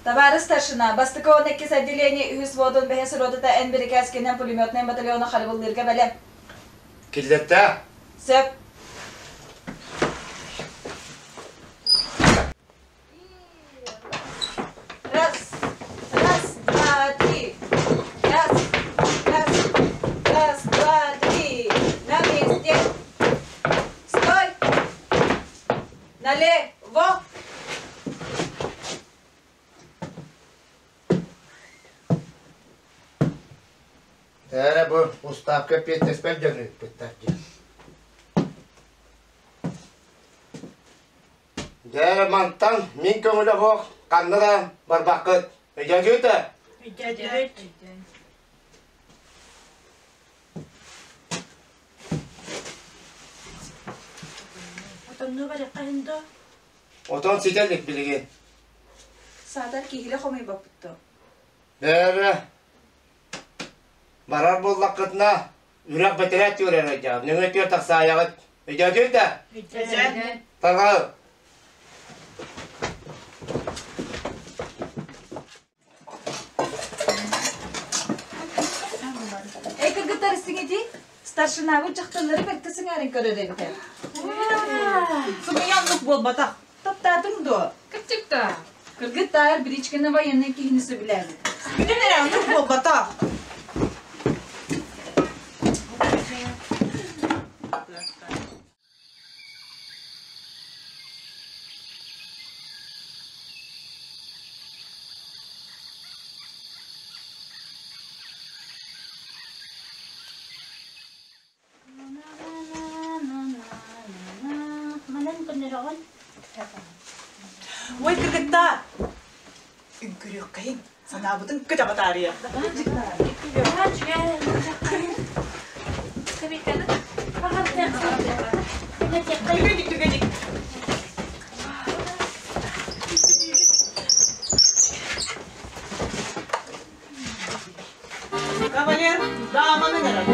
Табаарыс старшина, бастакы уонна иккис отделение үһүс взводун бэһис ротата эн бирикээскинэн пулеметнай батальону харабыллыырга бэлэм. Киллэртээ. Сөп. Раз, раз, два, три. Раз, раз, раз, два, три. На месте. Стой. Налево. Эрэ бу устаапка эппиэттэспэт дьон ыыппыттар диэн. Дьэ мантан мин көҥүлэ суох ханна да барбаккыт. Өйдөөтүгүт ээ? Өйдөөтүбүт. Отоннуу барыахха иһин дуо? Отон ситэ илик билигин. Саатар киһилэ хомуйбаппыт дуо? Бээрэ, барар буоллаххытына, үрэх бэтэрээ түөрэр өйдөөх. Нөҥүө түөр тахсаайаҕыт. Өйдөөтүгүт да? Өйдөөтүбүт. Тарҕаһы. Эй кыргыттар истиҥ Старшинабыт дьахталлары бэркэ сыҥаарын көрөр эбитэ. Сымыйа оннук буолбатах. Таптаатыҥ дуо? Кырдьык да. Кыргыттаар бричканы военнай киһини сөбүлээбит. Бүтүн эрэ оннук буолбатах. Манан көннөрөҕүн? Ой, кыргыттаар! Үҥкүрүөххэйиҥ, санаабытын көтөҕө таарыйа. Түгэнник, түгэнник. Кавалер, даманы ыҥырар.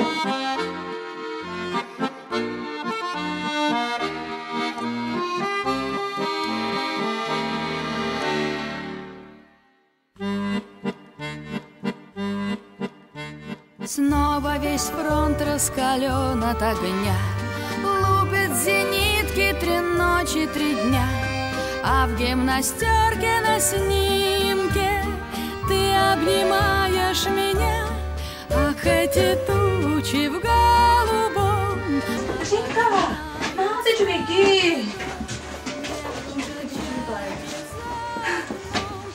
Снова весь фронт раскален от огня. Лупят зенитки три ночи, три дня. А в гимнастерке на снимке Ты обнимаешь меня. Ах, эти тучи в голубом. Женька, надо үчүгэйдии.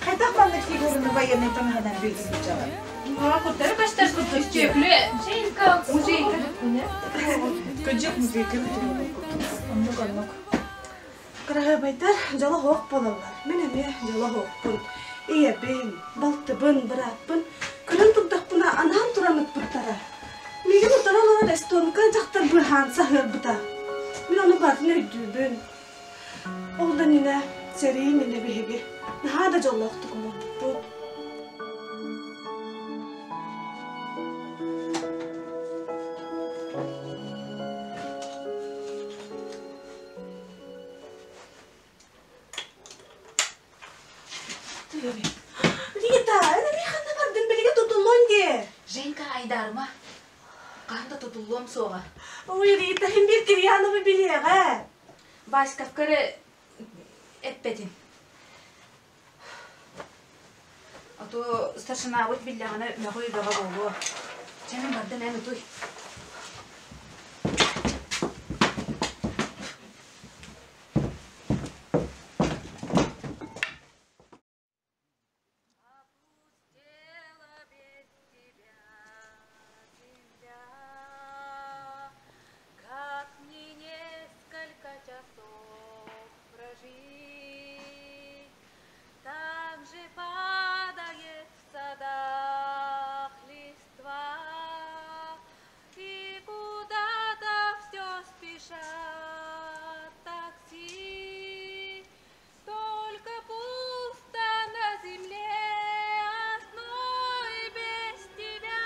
Хайдах маннык фигураны военный таҥаһынан билсибит Куттары көстөр курдук чөклү. Женька, Музейка Кыдьык музейка Оннук оннук. Кыраһыабайдар дьоло суох буолаллар. Мин эмиэ дьоло суохпун. Ийэбин, балтыбын, бырааппын көрөн турдахпына анаан туран ыппыттара. Миигин утары олорор эстонка дьахтар быыһаан саһыарбыта. Мин ону барытын өйдүүбүн. Ол да иннинэ сэрии иннинэ биһиги наһаа да дьоллоохтук олорбуппут. Рита, эн эмиэ ханна бардын билигин тутуллуон дии. Женька айдаарыма. Хаһан да тутуллуом суоҕа. Ой, Рита, иһин биир Кирьяновы билиэҕэ. Васьковка эрэ эппэтин. А то старшинабыт биллэҕинэ мөҕүү бөҕө буолуо. Чэ, мин бардым эн утуй. Как мне несколько часов прожить, Так же падает в садах листва, И куда-то все спешат такси. Только пусто на земле одной без тебя.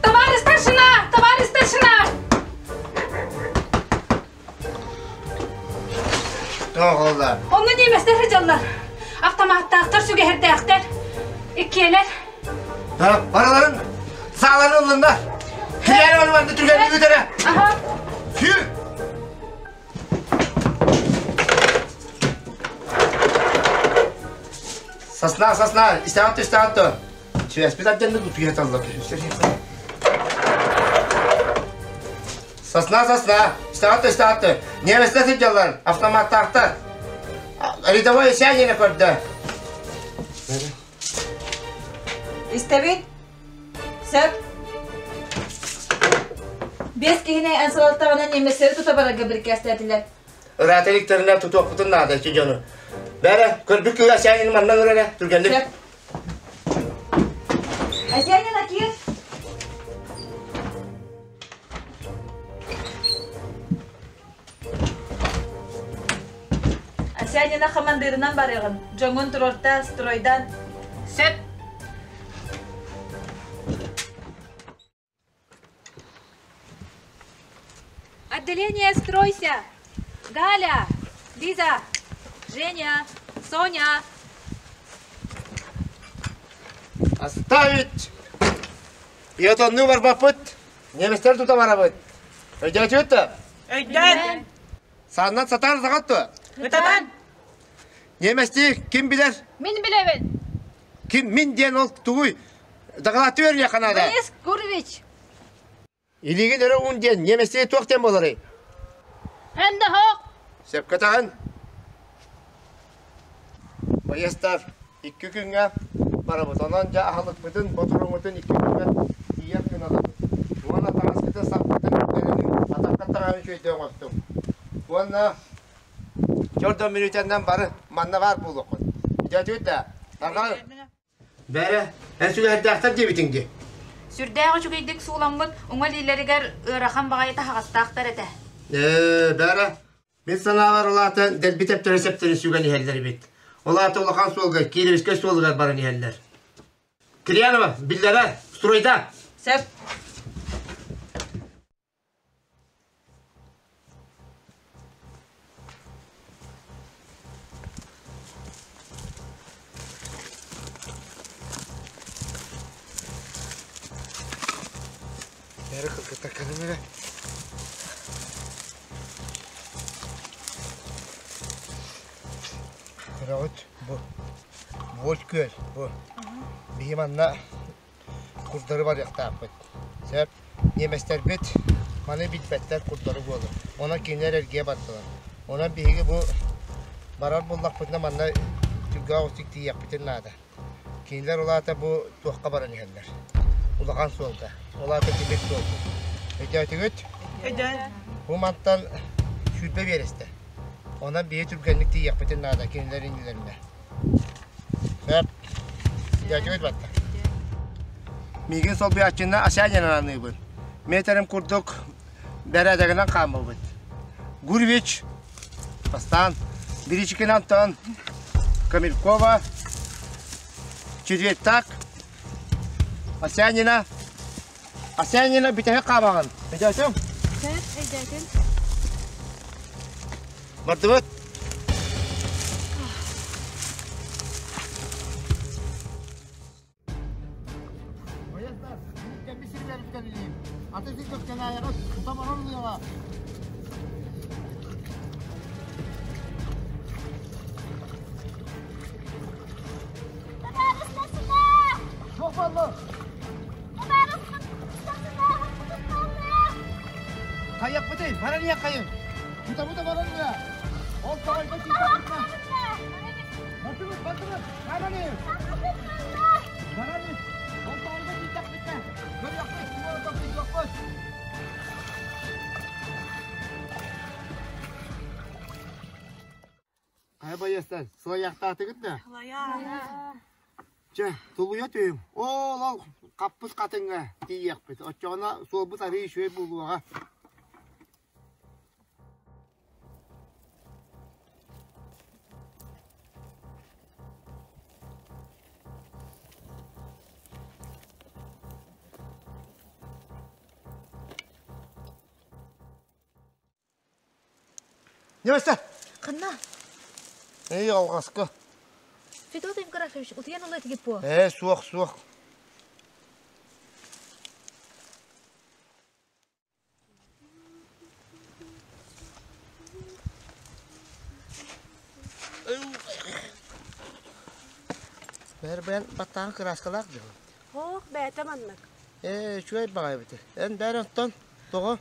Товарищ старшина! Товарищ старшина! Тоҕолар. Онно немецтэр сылдьаллар. Автоматтаахтар, сүгэһэрдээхтэр. Иккиэлэр. Барыларын сааларын ыллыннар. Кириэри барбанды түргэнник үтэрэ. Аха. Сүүр! Сосна, сосна, истэҕин түстэҕин то. Сүөспүт ардьанны тутуйа талла Сосна, сосна, истэҕин түстэҕин то. Немецтэр сылдьаллар, автоматтаахтар. Рядовой Исянина көрдө. Истэбит? Сөп. Биэс киһини эн салалтаҕына немецтэри тута барарга бирикээстээтилэр. Ыраата иликтэринэ тутуохпутун наада ити дьону. Бээрэ, көрбүт кыыһа Асянин манна ырара, түргэнник. Сөп. Асянин Акир. Асянина хамандыырынан барыаҕын. Дьоҥҥун туруорта, стройдан. Сөп. Отделение, стройся! Галя, Лиза, Женя, Соня. Оставить! Иотоннуу барбаппыт, немецтэр тута барабыт. Өйдөөтүгүт да? Өйдөөн! Сааннан сатаан саҕат дуо? Ытатан! Немецтии ким билэр? Мин билэбин. Ким мин диэн ол тугуй? Дакылааттыы үөрүйэххэ наада. Борис Гурвич. Илиигин өрө уун диэн немецтии туох диэн буоларый? Эн да хоқ. Сөпкө таҕын. Байыастар икки күҥҥэ барабыт. Онон дьэ аһылыкпытын, ботуруоммутун икки күҥҥэ тиийэр гына ылабыт. Уонна таҥаскытын саппытын бэлэмин атахха таҥаһын үчүгэйдик оҥостуҥ. Уонна чордон мүнүүтэннэн бары манна баар буолуоххут. Дьэ да, тарҕаҥ. Бээрэ, эн сүгэһэрдээхтэр диэбитиҥ дии. Сүрдээх үчүгэйдик сууламмыт уҥа илиилэригэр ыарахан баҕайы таһаҕастаахтар этэ. Ээ, бээрэ, Мин санаабар улаата дэлби тэптэрэ сэптэрин сүгэн иһэллэр эбит. Ол аата улахан суолга, Кировскай суолугар баран иһэллэр. Кирьянова, биллэрэ, стройда! Сөп. Бәрі кыргыттар кэлин эрэ. Көрөҕүт бу Воль күөл бу. Биһи манна курдары барыахтаахпыт. Сөп. Ньиэмэстэрбит маны билбэттэр курдары буолар. Онон кинилэр эргийэ бардылар. Онон биһиги бу барар буллахпытына манна түргэх оҕустук тиийиэхпитин наада. Кинилэр ол аата бу туохха баран иһэллэр? Улахан суолга. Ол аата тимир суол. Өйдөөтүгүт? Өйдөөн. Бу мантан 20 биэрэстэ. Онон биһи түргэнник тиийиэхпитин наада кинилэр иннилэринэ. Сөп. Өйдөөтүгүт батта. Миигин солбуйааччынна Асянин аныыбын. Метрим курдук бэрээдэгинэн хааммыбыт. Гурвич Бастаан Биричикин Антон, Камилькова, Чирветтак, Осянина, Осянина бүтэһик хаамаҕын. Өйдөөтүҥ? Сөп, өйдөөтүм. Бардыбыт. Хайаппытый, баран хайын. Бута-бута баран ya. Ол тоҕойго тиийбэппит. Батыбыт, батыбыт, баран Баран Ол тоҕойго тиийдэхпитинэ, көрүөхпүт, тугу Хайа байыастар, сылайахтаатыгыт да? Сылайа. Чэ, тулуйа түһүм. Ол, ол. Хаппыт хатыҥҥа тиийиэхпит, оччоҕуна суолбут арыый үчүгэй буолуоҕа. Ньымыста! Ханна? Эй, алҕаска. Федот Евграфович, утуйан ыла этигит буо? Ээ, суох, суох. Бэр-бэн баттаан кырааскалаах дьон. Ох, бэйэтэ маннык. Ээ, үчүгэй баҕайы эбит. Эн бээр оттон тоҕо?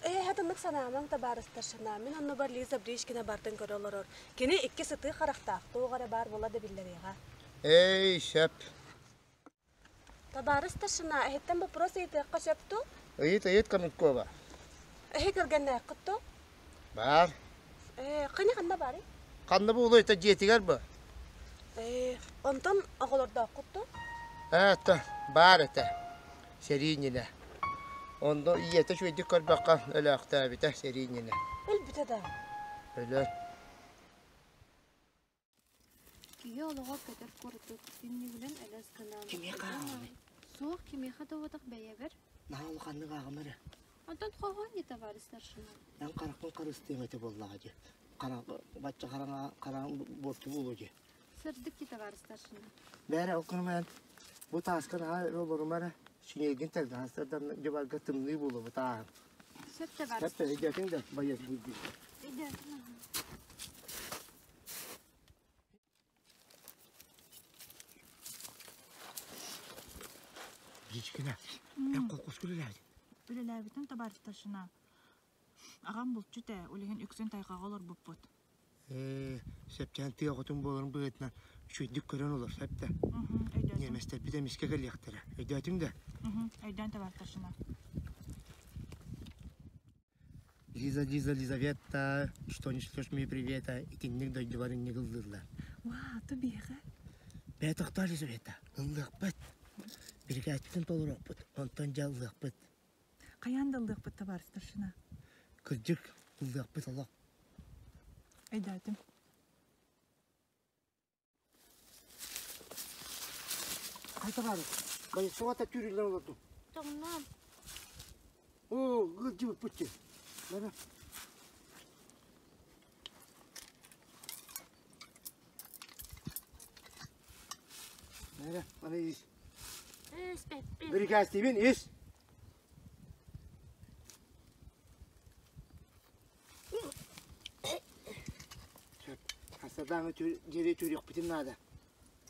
Ээ, хатыннык санаамаҥ табаарыстар санаа. Мин оннубар Лиза Бричкина бардын көрө олорор. Кини икки сытыы харахтаах, туох эрэ баар буола да биллэриэҕэ. Эй, сөп. Табаарыс старшина, эһиттэн вопрос ыйытыахха сөп дуу? Ыйыт, ыйыт, Каменкова. Эһи кэргэннээххит дуу? Баар. Ээ, ханна ханна баарый? Ханна буолуой, это дьиэтигэр бу. Ээ, онтон оҕолордооххут дуу? Ээ, это баар этэ. Сэрии иннинэ. Онно ийэтэ үчүгэйдик көрбөххө өлөөхтөөбүтэ сэрии иннинэ. Өлбүтэ да? Өлөр. Киһи олоҕо көтөр курдук, түннүгүнэн элэс гынан. Кимиэхэ ааҕабый? Суох, кимиэхэ да уотах бэйэбэр. Наһаа улаханнык ааҕыма эрэ. Онтон хоһоон не товарищ старшина. Эн харахпын харыстыам этэ буоллаҕа дии. Харах бачча хараҥа хараҥ буорту буолуо дии. Сырдык не товарищ старшина. Бээрэ ол гынан бу тааска наһаа өр олорума эрэ. Синиэгин тэлгэһэ дьыбарга тымныы буолуо бу тааһын. Сөп товарищ. Сөп өйдөөтүҥ да байыас диирдии. Өйдөөтүм. Дичкина, эн холкуска үлэлээбитиҥ? Үлэлээбитим табаарыстаршына. Аҕам булчут ээ, ол иһин үксүн тайҕаҕа олорбуппут. Ээ, сөптөөн тыа оҕотун буоларын быһыытынан үчүгэйдик көрөн олор, сөп да? Өйдөөтүм. Ньиэмэстэрбит эмискэ кэлиэхтэрэ. Өйдөөтүҥ да? Өйдөөн табаарыстаршына. Лиза, Лиза, Лизавета, что не шлешь мне привета, итинник дойдубар инник ыллыыллар. Ваа, то биэҕэ. Бээ тохтоо Лизавета, ыллыахпыт. Бирикээспитин толоруохпут, онтон дьэ ыллыахпыт. Хайаан да ыллыахпыт табаарыс старшина. Кырдьык, ыллыахпыт олох. Өйдөөтүм. Хайта баар, байысуата түүрүллэн олордум. Тоҥнон. Оо, ыалдьыбыппыт дии. Бара. Бара, аны ис. Испэппин. Бирикээстиибин ис. Хастардааҥы дьиэри түүрүөхпүтүн наада.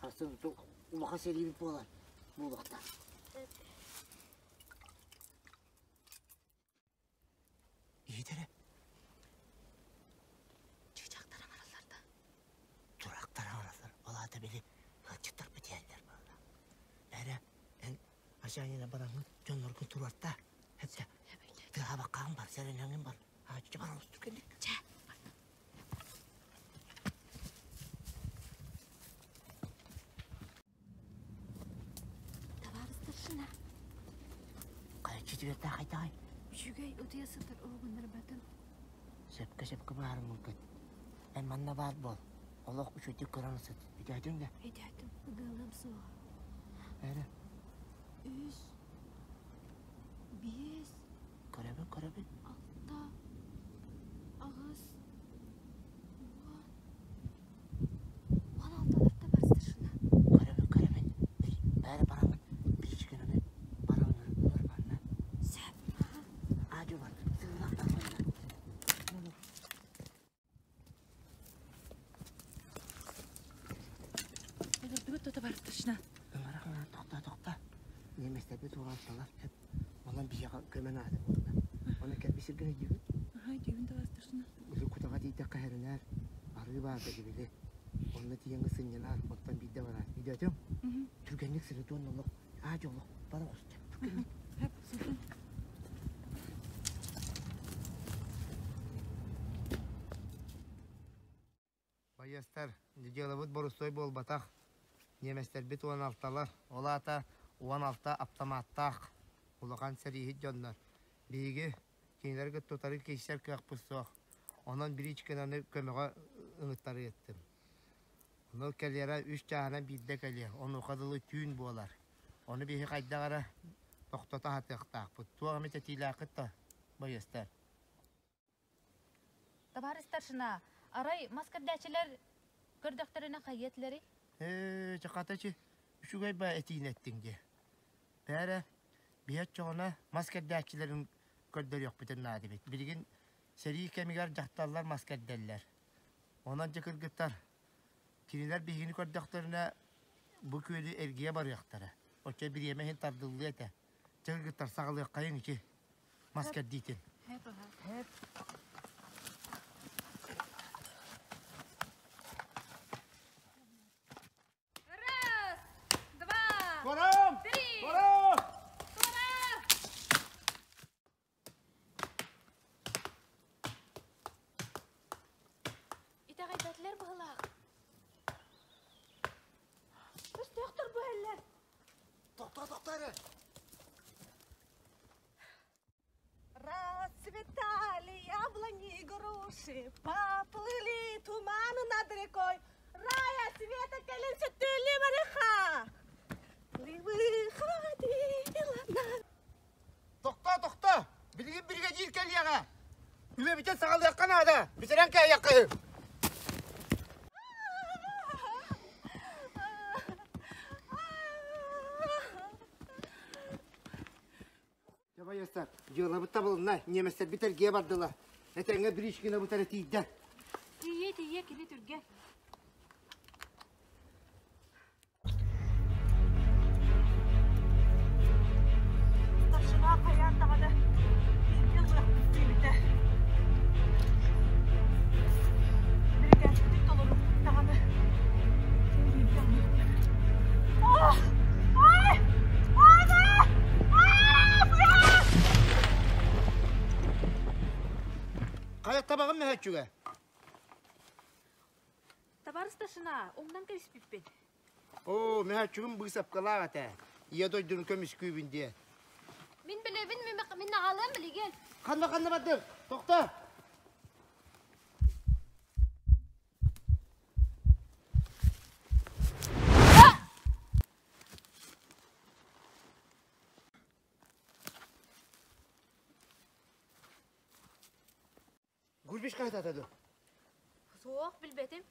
Хастан улахан сэриибит буолар буолуохтаах. Иһит эрэ. Чыычаахтар аҥараллар да. Турактар аҥараллар. Ол аата били ыалдьыттарбыт иһэллэр буолла. Эрэ, эн Асянина бараҥҥын дьонноргун туруорта. Эптэ. Тыаһабаккаҕын бар, сэрэнэҥин бар. Ааччы бар олус түргэнник. Чэ. Табаарыс старшина. Хайа четвертаах хайдаҕай? Үчүгэй утуйа сытар уһугуннарбатым. Сөпкө сөпкө баарыммыккыт. Эн манна баар буол. Олох үчүгдүк көрөн сыт. Өйдөөтүҥ да? Өйдөөтүм. Ыгыалыам суоҕа. Эрэ. Үс. Биэс. Көрөбүн, көрөбүн. Алта. Аҕыс. Уон. Уон алталарта бар старшина. Көрөбүн, көрөбүн. Бәрі барамын. Бичкинаны барамын өр манна. Сөп. Аадьу бар. Сыылах бар манна. Өлөрдүбүт тута бар старшина. Ыҥыра ыҥыра тохтоо тохтоо. Немецтербит ураанталар эп. Онон биһиэхэ көмө наада буолла. Оны кэлби сиргин өйдүүгүн? Аха, өйдүүбүн табаар старшина. Били кутаҕа тиийдэххэ хэринээр, арыы баарга дибили. Онно тиийэҥҥэ сынньанаар, оттон биирдэ бараар. Өйдөөтүҥ? Түргэнник сырытыан олох, аа олох, бара оҕус Түргэнник. Хэп, сытын. Байыастар, дьыалабыт борустуой буолбатах. Ньиэмэстэрбит 16-лар. Ол аата 16 аптамааттаах улахан сэрииһит дьоннор. Биһиги кинилэри кытта утары киирсэр кыахпыт суох. Онон Бричкинаны көмөҕө ыҥыттарыаттым. Ону кэлиэрэ үс чааһынан биирдэ кэлиэ, онуоха дылы түүн буолар. Ону биһи хайдах эрэ тохтото сатыахтаахпыт. Туох эмит этиилээххит да, байыастар? Табаарыс старшина, арай мас кэрдээччилэр көрдөхтөрүнэ хайыа этилэрий? Ээ, чахатачы, үчүгэй ба этиини эттиҥ дии. Бээрэ, биһи оччоҕуна мас кэрдээччилэрин көрдөрүөхпүтүн наада эбит. Билигин сэрии кэмигэр дьахталлар мас кэрдэллэр. Онон дьэ кыргыттар, кинилэр биһигини көрдөхтөрүнэ бу күөлү эргийэ барыахтара. Оччо бириэмэ иһин тардыллыа этэ. Дьэ кыргыттар саҕалыаххайыҥ ити мас кэрдиитин. Раз, два, Туорам! три! Туорам! Туора! Итэҕэйбэтилэр быһылаах. Өстөөхтөр бу иһэллэр. Тохтоо, тохтоо эрэ! Расцветали яблони и груши, поплыли туманы над рекой. Рая, Света, кэлин сөттүлли барыха. Выходила на... Тохтоо, тохтоо! Билигин биригэдьиир кэлиэҕэ! Үлэбитин саҕалыахха наада! Бүтэрэн кээйэххэ Дьэ, байыастар, дьыалабыт табылынна, ньиэмэстэрбит эргийэ бардылар. Этэҥҥэ Бричкинабыт эрэ тиийдэ. Тиийиэ, тиийиэ, кини түргэн. Старшина хайаан даҕаны бииргэ ылыахпыт диэбитэ. Бирикээспитин толоруппут даҕаны бииргэ ылыахпыт. Ах! Ай! Ана! Хайа табаҕым мөһөччүгэ? Табаарыс старшина, умнан кэбиспиппин. Оо, мөһөөччүгүм быысапкалаах этэ. Ийэ дойдуну көмүскүүбүн диэ. Мин билэбин, мин, мин аҕалыам билигин. Ханна ханна бардыҥ? Тохтоо! Гурбиш хаһытаата дуо? Суох, билбэтим.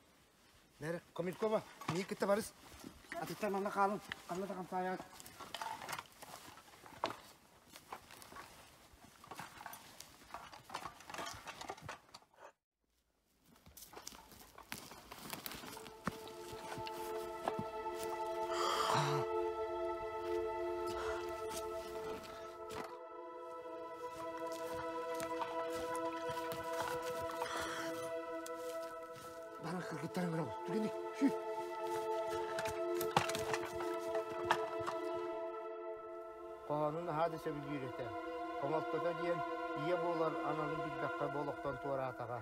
Нэрэ, Комилькова, миигин кытта барыс. Атыттар манна хаалын, ханна да хамсаайаҕыт. Бары кыргыттарын көрөбүт. Түгэнник, сүй. Хоһоонун наһаа да сөбүлүүр этэ. Хомолтото диэн ийэ буолар аналын билбэххэ бу олохтон туораатаҕа.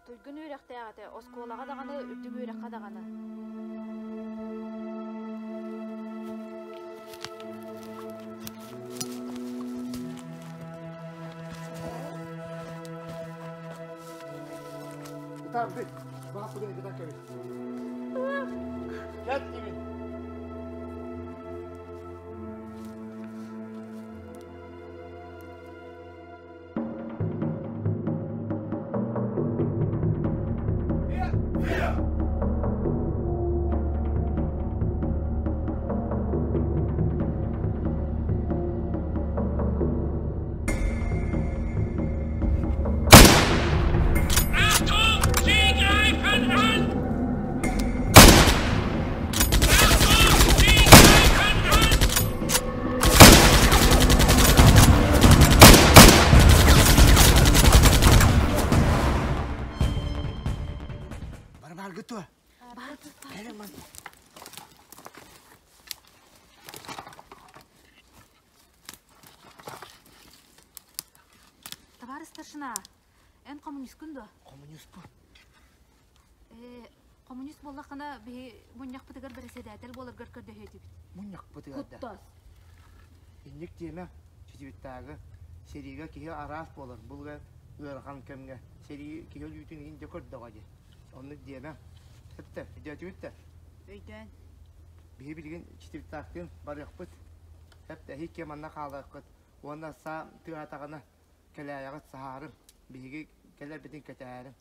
Туйгун үөрэхтээх этэ, оскуолаҕа даҕаны, үрдүк үөрэххэ даҕаны. Ытаан бүт. Баҕаппытын ытан кэбис. Кэт диибин. Achtung! Sie greifen an! Achtung! Sie greifen an! Барбаргы туа. Кэлэн Товарищ старшина, эн коммунисткын дуо? Коммунист бу. Э, коммунист буоллаххына биһи мунньахпытыгар бэрэссэдээтэл буоларгар көрдөһүө этибит. Мунньахпытыгар да. Куттас. Инник диэмэ, чичибиттааҕы сэриигэ киһи араас буолар. Булга ыарахан кэмҥэ сэрии киһи өлүүтүн иһин дьэ көрдөҕө дии. Оннук диэмэ. Сөптө, өйдөөтүгүт да? Өйдөөн. Биһи билигин чичибиттаахтыын барыахпыт. Сөптө, эһи икки манна хаалыаххыт. Уонна саа тыаһатаҕына кэлээйэҕит саһаарым. Биһиги кэлэрбитин кэтэһээрим.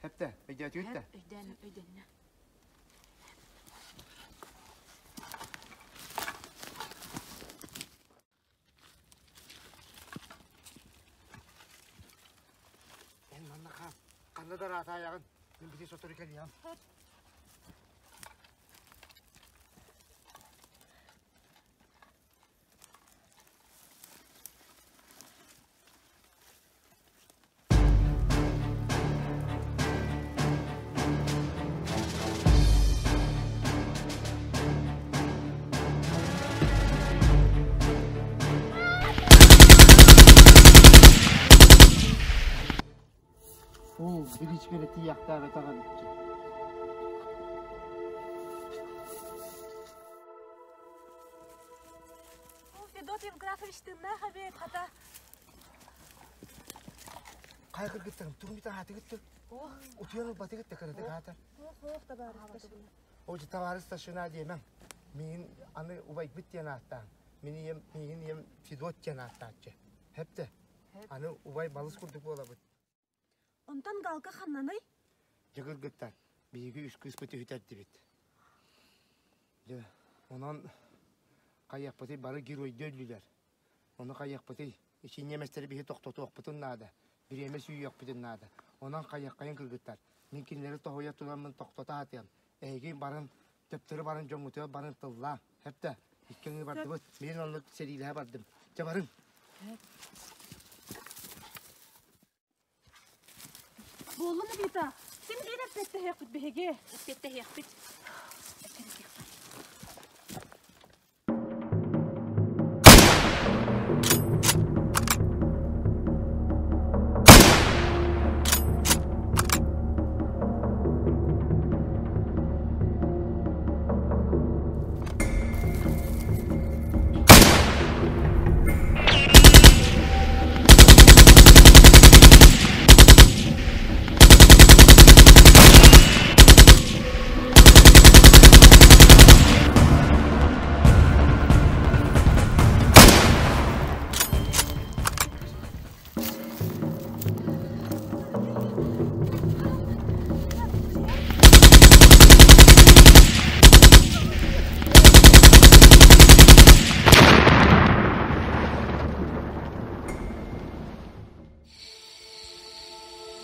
Сөптө, өйдөөтүгүт да? Өйдөөн, өйдөннө. Эн манна хаал. Ханна да ыраатаайаҕын. Мин бити сотору кэлиэҕим. Оо, биличкэрэ тиийэхтээбэтэх эбиккин. Федот Евграфович тыыннаах эбит, хата. Хайа кыргыттарым, тугун аатыгыттыр? Утуйан ылбатыгыт да кыратык аата. Ох, табаарыс старшина. О, табаарыс старшина диэмэҥ. Миигин аны убайбыт диэн ааттаан. Мин ийэм, миигин ийэм Федот диэн ааттааччы. Хэпте. Аны убай балыс курдук буолабыт. Онтон Галка ханнаный? Дьэ кыргыттар, биһиги үс кыыспыт үһүтэрдибит. Дьэ, онон хайыахпытый бары геройдуу өллүлэр. Ону хайыахпытый? Ичи ньиэмэстэри биһи тохтотуохпутун наада, бириэмэ сүүйүөхпүтүн наада. Онон хайыаххайын кыргыттар, мин кинилэри тоһуйа тураммын тохтото сатыам. Эһиги барын, төптөрү барын дьоҥҥутугар барын тыллааҥ. Хэптэ, икки аҥыы бардыбыт. Мин оннук сэриилэһэ бардым. Чэ барыҥ. Буоллун Вита, син биир эппиэттэһиэхпит биһиги. Эппиэттэһиэхпит.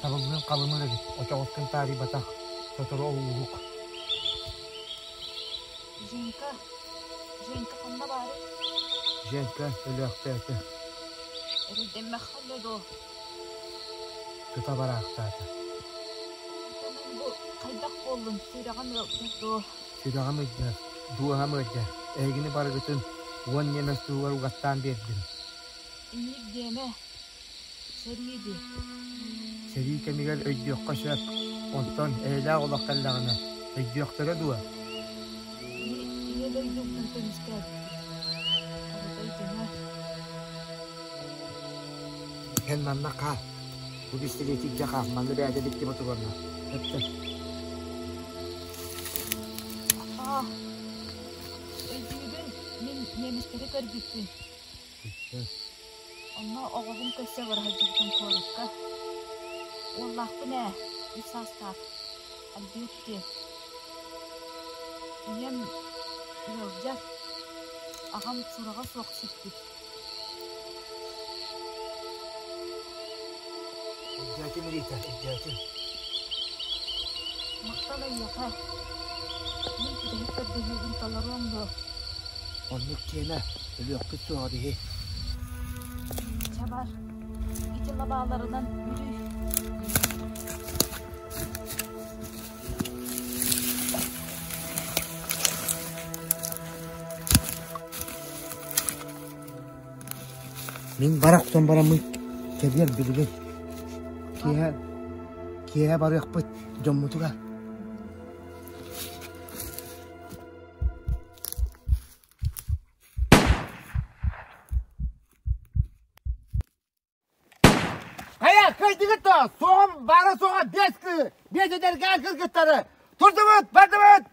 Табыллыын халымыр эбит, очоҕускун таарыйбатах, сотору оҕуһук. Женька, Женька ханна баарый? Женька өлөөхтөөтө. Эрэйдэммэххэ дуо? Тута бараахтаата. Бу хайдах буоллун, сүрэҕим ыалдьар дуо? Сүрэҕим ыйдар, дууһам ыалдьар. Эһигини барыгытын уон ньиэмэс туһугар угаттаан биэрдим. Инник диэмэ, сэрии дии. Сэрии кэмигэр өйдүөххэ сөп, онтон эйэлээх олох кэллэҕинэ өйдүөхтэрэ дуо? Ийэ дойдубутун көмүскээбиппит. Барыта өйдөнөр. Эн манна хаал. Бу бистилиэти илдьэ хаал, манна бэйэтэ диктима туруорна. Эттэ. Аа, өйдүүбүн, мин немецтэри көрбүппүн. Онно оҕобун көрсө бара сылдьыбытым куоракка. Уоллаахпын ээ, үс саастаах. Альберт диэн. Ийэм ыалдьар, аҕам сураҕа суох сүппүт. Өйдөөтүм, Рита, өйдөөтүм. Махтал эйиэхэ. Мин бүтэһик көрдөһүүбүн толоруоҥ дуо? Оннук диэмэ, өлүөхпүт суоҕа биһи. Чэ бар, ити лабааларынан бүрүй. Мин бара охсон бараммын кэлиэм билигин. Киэһэ киэһэ барыахпыт дьоммутугар. Кыайдыгыт да, суоҕум баара суоҕа биэс кыы, биэс эдэркээн кыргыттары. Турдубут, бардыбыт!